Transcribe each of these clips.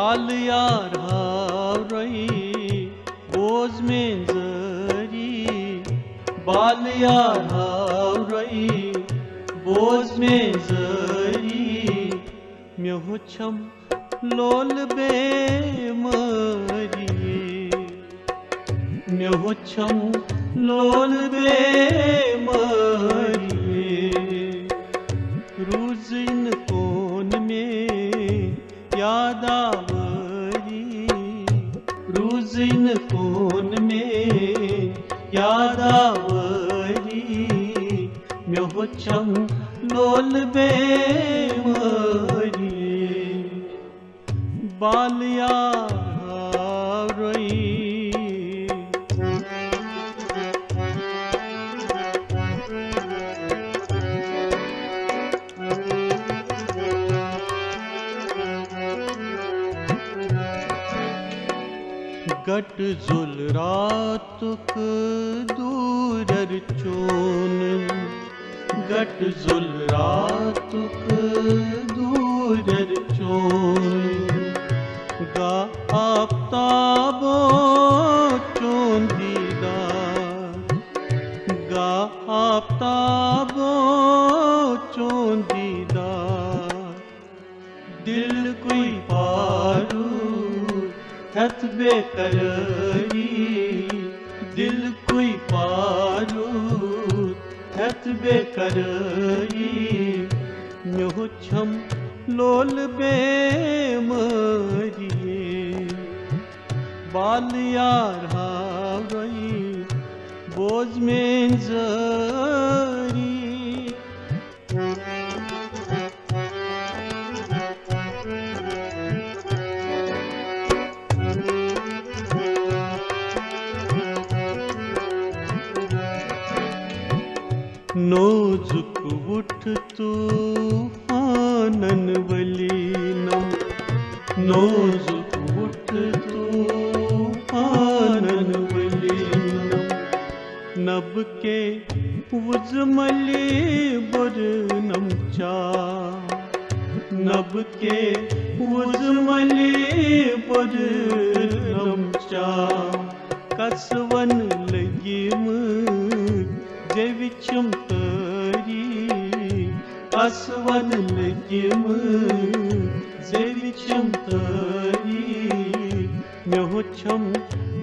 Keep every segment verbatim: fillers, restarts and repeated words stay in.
بال یار ہاورے، بوز میٲنۍ زٲری۔ بال یار ہاورے، بوز میٲنۍ زٲری۔ مےٚ ہوٚچھم لولہٕ بیمٲری۔ مےٚ ہوٚچھم لولہٕ بیمٲری۔ روٗزٕے نہٕ کون مےٚ یاد آوٲری۔ روٗزٕے نہٕ کون مےٚ یاد آوٲری۔ مےٚ ہوٚچھم لولہٕ بیمٲری۔ بال یار ہاورے۔ گٹ زُل راتُک دوٗرر چون، گٹ زُل راتُک دوٗرر چون۔ گا آفتابو چون دیٖدار، گا آفتابو چون دیٖدار۔ دِلکُے پارو ہٮ۪تھ بے قرٲری، دِلکُے پارو ہٮ۪تھ بے قرٲری۔ مےٚ ہوٚچھم لولہٕ بیمٲری۔ بال یار ہاورے، بوز میٲنۍ زٲری۔ نوزُک وُٹھ طوفانن ولیٖنم، نوزُک وُٹھ طوفانن ولیٖنم۔ نبہٕ کے وُزملہِ بُرنم چا، نبہٕ کے وُزملہِ بُرنم چا۔ کسوَن لٔگِمٕژ زیوِ چھِم تٲری، کسوَن لٔگِمٕژ زیوِ چھِم تٲری۔ مےٚ ہوٚچھم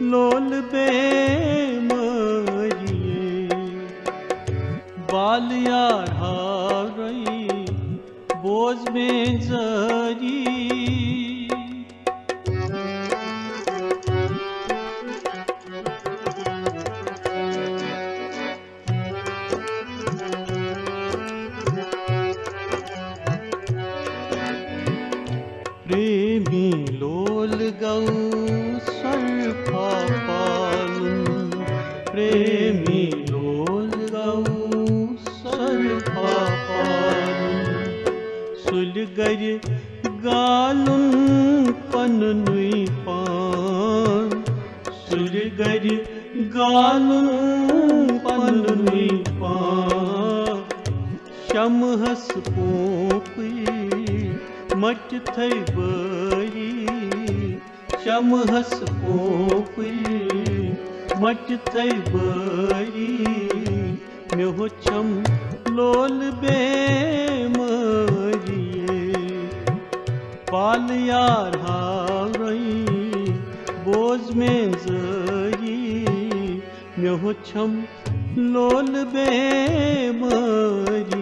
لولہٕ بیمٲری۔ بال یار ہاورے، بوز میٲنۍ زٲری۔ پریمی لول گو سرپا پالُن، پریمی لول گو سرپا پالُن۔ سُلہِ گرِ گالُن پننُے پان، سُلہِ گرِ گالُن پننُے پان۔ شمہس پوپٕے مٹہِ تھے بٲری، شمہس پوپٕے مٹہِ تھے بٲری۔ مےٚ ہوٚچھم لولہٕ بیمٲری۔ بال یار ہاورے، بوز میٲنۍ زٲری۔ مےٚ ہوٚچھم لولہٕ بیمٲری۔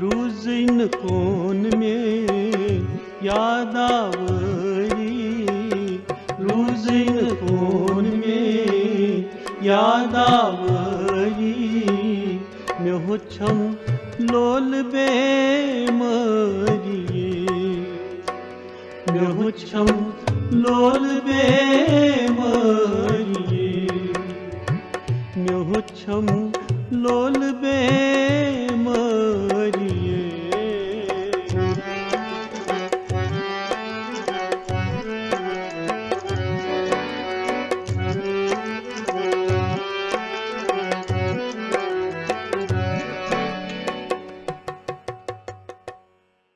روٗزٕے نہٕ کون مےٚ یاد آوٲری، روٗزٕے نہٕ کون مےٚ یاد آوٲری۔ مےٚ ہوٚچھم لولہٕ بیمٲری۔ مےٚ ہوٚچھم لولہٕ بیمٲری۔ مےٚ ہوٚچھم لولہٕ بیمٲری۔